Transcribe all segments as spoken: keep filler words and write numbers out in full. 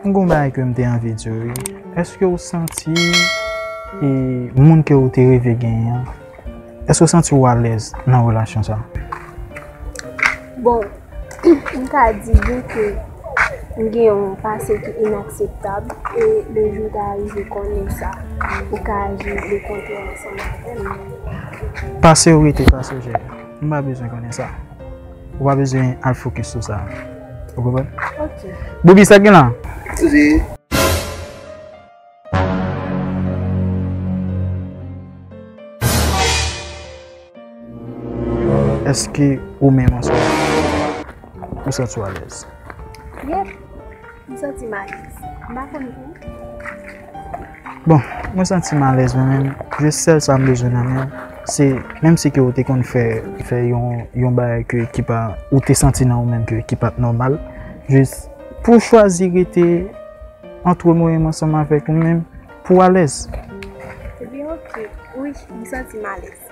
M gon bagay ke m te anvi di w, wi. Èske w santi, e, moun ke w te reve genyen an, èske w santi w alèz nan relasyon sa? Bon, m ka di w ke m gen yon pase ki inakseptab e le jou ta rive konnen sa, ou ka aji le kontrè ansanm avè m. Pase w rete pase w, cheri. M pa bezwen konnen sa. Ou pa bezwen al fokis sou sa. Ou konprann? Ok. Boubi, sa k gen la? Èske ou menm ansanm ou santi w alèz? Yep. M santi m alèz. M pa konn pou. Bon, mwen santi m alèz mwen menm. Jis sèl sa m bezwen nan men w, se menm si ke ou te konn fè, fè yon, yon bagay ke ki pa, ou te santi nan ou menm ke ki pa t nòmal. Jis pou w chwazi rete antre mwen menm ansanm avèk ou menm pou w alèz. Ebyen, ok. Wi, m santi m alèz.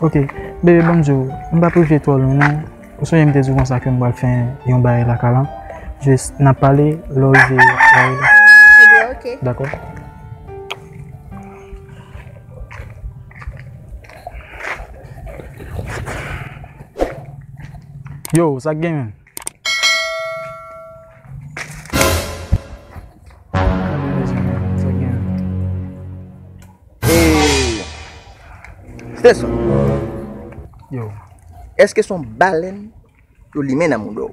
Ok, bebe, ban m di w, m p ap rive twò lwen non. Ou sonje m te di w konsa ke m pral fè yon bagay lakay la. Jis n ap pale lè w rive lakay la. Ebyen, ok. Dakò. Yo, sa k gen menm? Steson. Yo. Èske se yon balèn yo limen nan mouda w?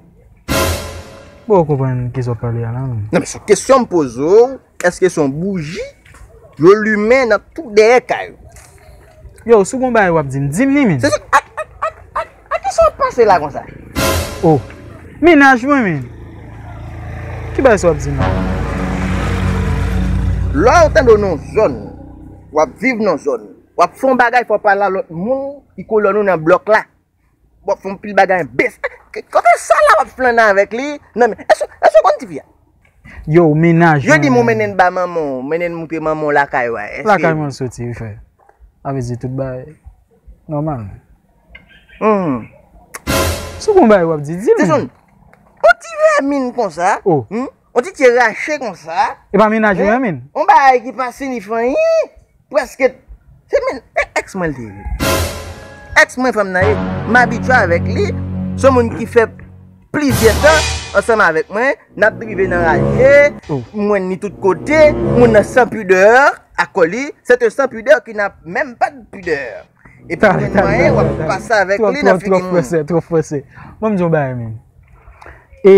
Bon, ou konprann kisa w ap pale a la menm? Non, men se yon kesyon m poze w. Èske se yon bouji yo limen nan tou dèyè kay ou? Yo, si w gon bagay w ap di m, di m li menm. Se sou ak, ak, ak, ak, ak kisa w ap pase la konsa? Oh, mennaj mwen menm. Ki bagay sa w ap di m la? Lè w tande w nan yon zòn, w ap viv nan yon zòn, w ap fè yon bagay, fò w pale a lòt moun ki kolòn ou nan blòk la. W ap fè yon pil bagay bes. Kote sa la w ap flannen avèk li? Non men, èske, èske w konn tifi a? Yo, mennaj mwen. Yo di m ou mennen l ba manman w, mennen l moutre manman w lakay ou a. Èske... Lakay mwen l soti, wi frè. Sa vle di tout bagay nòmal. Hmm. Si w gon bagay w ap di, di m. Jason, yon ti vèmin konsa, oh, hmm? Yon ti tye rache konsa. E pa mennaj ou an, men. Yon bagay ki pa siyifi anyen. Prèske, se men, e, èks mwen l te ye. Èks mwen fanm nan ye. M abitye avèk li. Se yon moun ki fè plizyè tan ansanm avèk mwen. N ap drive nan raje. Oh. M wè li tout kote. Moun nan san pidè. Akò li, se te san pidè ki n ap menm pa t pidè. Epi gen mwayen w ap pase avèk li nan figi moun. Twòp, twòp, twòp, twòp fransè, twòp fransè. Ban m di w yon bagay, men. E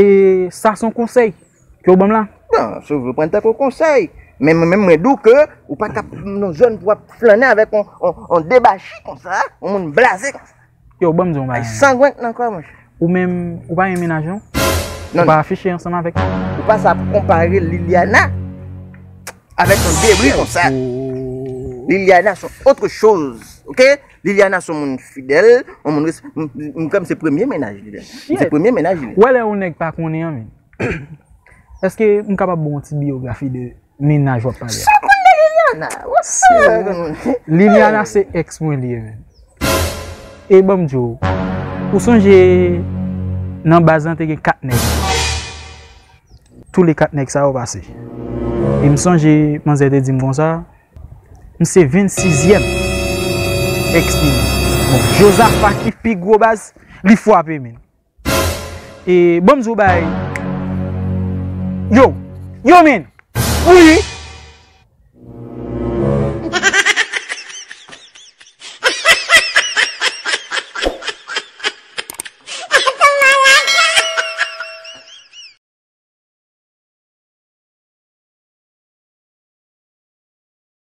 sa se yon konsèy ke w ban m la? Non, si w vle pran l tankou konsèy. Men mwen menm, mwen di w ke ou pa t ap nan zòn pou w ap flannen avèk yon, yon, yon debachi konsa, yon moun blaze konsa. Yo, ban m di w yon bagay. Ay sangwen nan kò, monchè. Ou menm, ou pa gen mennaj, non? Non. Ou pa afiche ansanm avèk li? Ou pa sa ap konpare Liliana avèk yon debri konsa. Liliana se yon autre chose, ok? Liliana se yon moun fidèl, yon moun res-, m, m, m kwè m se premye mennaj li. M se premye mennaj li. Ou wè lè yon nèg pa konnen an, men. Èske m kapab ba w yon ti biyografi de mennaj w ap pale a? Sa konn de Liliana? What's up? Liliana se èks mwen li ye, men. E ban m di w, ou sonje nan baz lan te gen kat nèg. Tou le kat nèg sa yo pase. E m sonje manzè te di m konsa, m se vennsizyèm èks li. Bon, Jozafa ki pi gwo baz, li frape men. E ban m di w bagay. Yo, yo men. Wi.